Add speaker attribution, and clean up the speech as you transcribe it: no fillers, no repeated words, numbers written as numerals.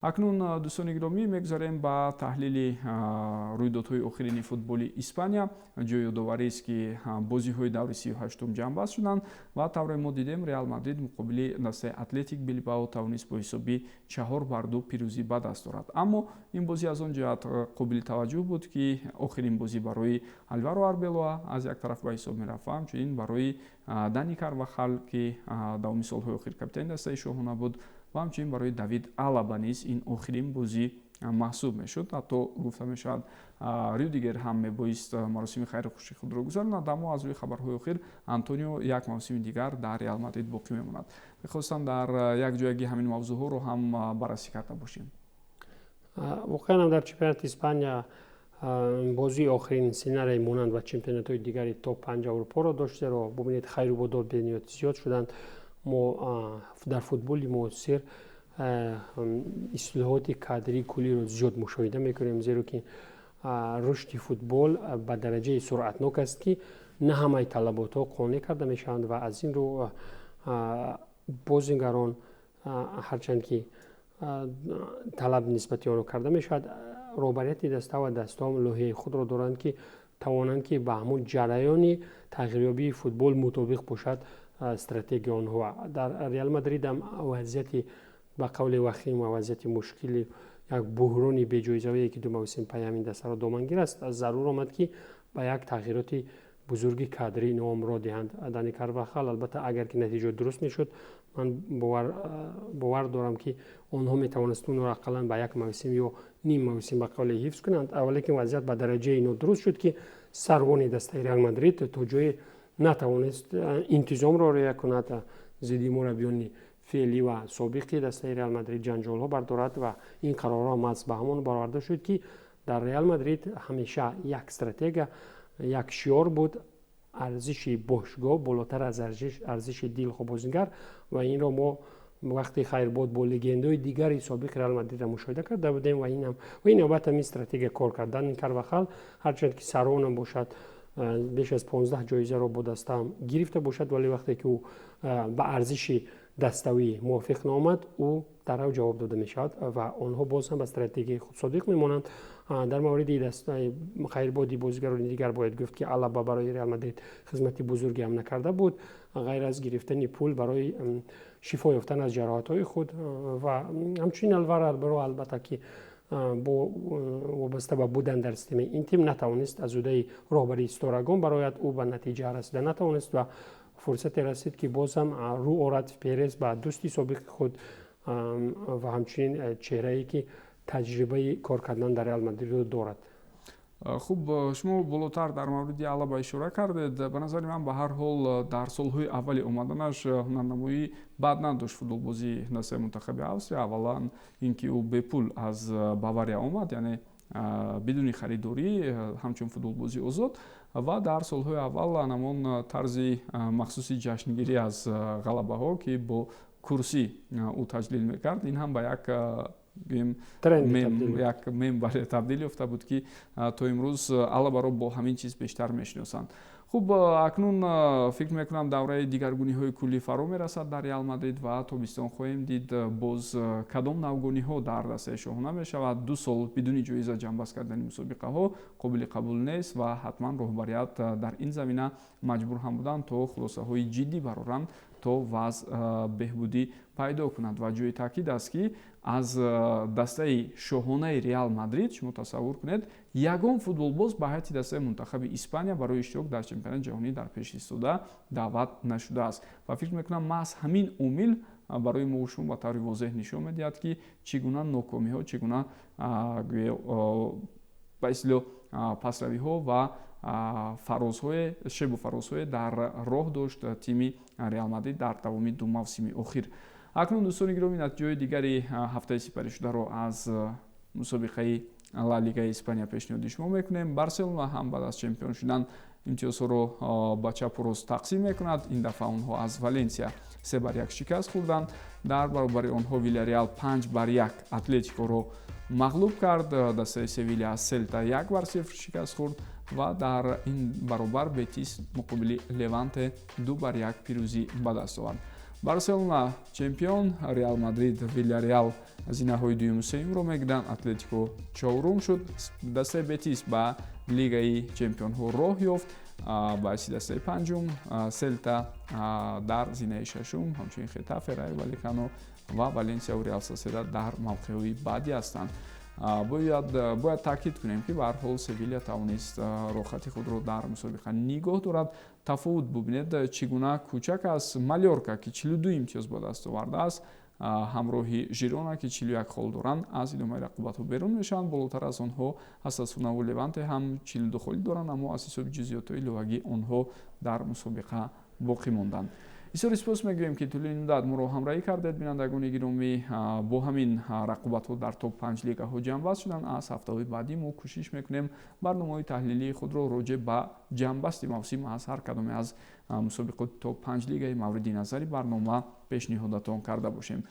Speaker 1: Акнун, дӯстони гиромӣ, мегузарем ба таҳлили рӯйдодҳои охирини футболи Испания. Ҷои ёдоварист, ки бозиҳои даври 38-ум ҷамъбаст шуданд ва тавре мо дидем, Реал Мадрид муқобили дастаи Атлетик Билбао тавонист бо ҳисоби 4-2 пирӯзӣ ба даст орад. Аммо ин бозӣ аз он ҷиҳат қобили таваҷҷӯҳ буд, ки охирин бозӣ барои Алваро Арбелоа аз як тараф ба ҳисоб мерафт ва ҳамчунин барои Дани Карвахал, ки давоми солҳои охир капитани дастаи шоҳона буд, ва ҳамчунин барои Давид Алаба низ ин охирин бозӣ маҳсуб мешуд. Ҳатто гуфта мешавад, Рюдигер ҳам мебоист маросими хайру хуши худро гузаронад, аммо аз рӯи хабарҳои охир Антонио як мавсими дигар дар Реал Мадрид боқӣ мемонад. Мехостам дар як ҷоягӣ ҳамин мавзӯъҳоро ҳам баррасӣ карда бошем.
Speaker 2: Воқеан ҳам, дар чемпионати Испания бозии охирин сценарий монанд ба чемпионатҳои дигари топ 5 Аврупоро дошт, зеро бубинед, хайру бодот бениҳоят зиёд шуданд. Мо дар футболи муосир ислоҳоти кадрии куллиро зиёд мушоҳида мекунем, зеро ки рушди футбол ба дараҷаи суръатнок аст, ки на ҳамаи талаботҳо қонеъ карда мешаванд. Ва аз ин рӯ бозигарон, ҳарчанд ки талаб нисбати онҳо карда мешавад, роҳбарияти даста ва дастаҳо лоиҳаи худро доранд, ки тавонанд, ки ба ҳамон ҷараёни тағйирёбии футбол мутобиқ бошад стратегия онҳо. Дар Реал Мадрид ҳам вазъияти ба қавли вахим ва вазъияти мушкили як буҳрони беҷоизавие, ки ду мавсим паи ҳамин дастаро домангир аст, зарур омад, ки ба як тағйироти бузурги кадрӣ ном ро диҳанд. Дани Карвахал, албатта, агар ки натиҷа дуруст мешуд, ман бовар дорам, ки онҳо метавонистанд онро ақаллан ба як мавсим ё ним мавсим ба қавле ҳифз кунанд. Валекин вазъият ба дараҷаи нодуруст шуд, ки сарвони дастаи Реал Мадрид то ҷое натавонист интизомро риоя кунад, зидди мураббиёни феълӣ ва собиқи дастаи Реал Мадрид ҷанҷолҳо бардорад. Ва ин қарорҳо маҳз ба ҳамон бароварда шуд, ки дар Реал Мадрид ҳамеша як стратегия, як шиор буд: арзиши бошгоҳ болотар аз арзиши дилхоҳ бозингар. Ва инро мо вақти хайрбод бо легендаҳои дигари собиқи Реал Мадридро мушоҳида карда будем. Ва инам ва ин навбат ҳамин стратегия кор кард. Дани Карвахал, ҳарчанд ки саронам бошад, беш аз 15 ҷоизаро бо дастаам гирифта бошад, вале вақте ки ӯ ба арзиши даставӣ мувофиқ наомад, ӯ даррав ҷавоб дода мешавад ва онҳо боз ҳам ба стратегияи худ содиқ мемонанд. Дар мавриди хайрбоди бозигарони дигар бояд гуфт, ки Алаба барои Реал Мадрид хизмати бузурге ҳам накарда буд, ғайр аз гирифтани пул барои шифо ёфтан аз ҷароҳатҳои худ. Ва ҳамчунин Алваро Арбелоа, албатта, ки бо вобаста ба будан дар системаи ин тим натавонист аз ӯҳдаи роҳбарии ситорагон барояд, ӯ ба натиҷа расида натавонист ва фурсате расид, ки боз ҳам рӯ орад Перес ба дӯсти собиқи худ ва ҳамчунин чеҳрае, ки таҷрибаи кор кардан дар Реал Мадридро дорад.
Speaker 1: Хуб, шумо болотар дар мавриди Алаба ишора кардед. Ба назари ман, ба ҳар ҳол, дар солҳои аввали омаданаш ҳунарнамоӣ бад надошт футболбозии дастаи мунтахаби Австрия. Аввалан ин ки ӯ бепул аз Бавария омад, яъне бидуни харидорӣ, ҳамчун футболбозии озод. Ва дар солҳои аввал ҳамон тарзи махсуси ҷашнгирӣ аз ғалабаҳо, ки бо курсӣ ӯ таҷлил мекард, ин ҳам ба як гӯем як мем, бале, табдил ёфта буд, ки то имрӯз Алабаро бо ҳамин чиз бештар мешиносанд. Хуб, акнун фикр мекунам, давраи дигаргуниҳои куллӣ фаро мерасад дар Реал Мадрид ва тобистон хоҳем дид, боз кадом навгониҳо дар дастаи шоҳона мешавад. 2 сол бидуни ҷоиза ҷамъбаст кардани мусобиқаҳо қобили қабул нест ва ҳатман роҳбарият дар ин замина маҷбур ҳам буданд, то хулосаҳои ҷиддӣ бароранд, то вазъ беҳбудӣ пайдо кунад. Ва ҷои таъкид аст, ки аз дастаи шоҳонаи Реал Мадрид, шумо тасаввур кунед, ягон футболбоз ба ҳайати дастаи мунтахаби Испания барои иштирок дар чемпионати ҷаҳонӣ дар пеш истода даъват нашудааст. Ва фикр мекунам, маҳз ҳамин омил барои мо шумо ба таври возеҳ нишон медиҳад, ки чӣ гуна нокомиҳо, чӣ гуна ба истилоҳ пасравиҳо ва фарозҳое, шебу фарозҳое дар роҳ дошт тими Реал Мадрид дар давоми ду мавсими охир. Акнун, дӯстони гиромӣ, натиҷаҳои дигари ҳафтаи сипаришударо аз мусобиқаи Ла Лигаи Испания пешниҳоди шумо мекунем. Барселона ҳам баъд аз чемпион шудан имтиёзҳоро ба чапу рост тақсим мекунад. Ин дафъа онҳо аз Валенсия 3-1 шикаст хӯрданд. Дар баробари онҳо Вилареал 5-1 Атлетикоро мағлуб кард. Дастаи Севилия аз Селта 1-0 шикаст хӯрд ва дар ин баробар Бетис муқобили Леванте 2-1 пирӯзӣ ба даст овард. Барселона чемпион, Реал Мадрид, Вилляреал зинаҳои дуюму сеюмро мегиранд, Атлетико чорум шуд. Дастаи Бетис ба Лигаи чемпионҳо роҳ ёфт ба ҳайси дастаи панҷум, Селта дар зинаи шашум, ҳамчунин Хетафе, Райо Валекано ва Валенсияву Реал Соседад дар мавқеъҳои баъдӣ ҳастанд. Бояд таъкид кунем, ки ба ҳар ҳол Севиля тавонист роҳхати худро дар мусобиқа нигоҳ дорад. Тафовут бубинед, чӣ гуна кӯчак аст. Малёрка, ки 42 имтиёз ба даст овардааст, ҳамроҳи Жирона, ки 41 хол доранд, аз идомаи рақобатҳо берун мешаванд. Болотар аз онҳо Осасунаву Леванте ҳам 42 холӣ доранд, аммо аз ҳисоби ҷузъиётҳои иловагӣ онҳо дар мусобиқа боқӣ монданд. Бисёри сипос мегӯем, ки тӯли муддат моро ҳамроҳӣ кардед. Бинандагони гиромӣ, бо ҳамин рақобатҳо дар топ панҷ лигаҳо ҷамъбаст шуданд. Аз ҳафтаҳои баъдӣ мо кӯшиш мекунем барномаҳои таҳлилии худро роҷеъ ба ҷамъбасти мавсим аз ҳар кадоме аз мусобиқоти топ панҷ лигаи мавриди назари барнома пешниҳодатон карда бошем.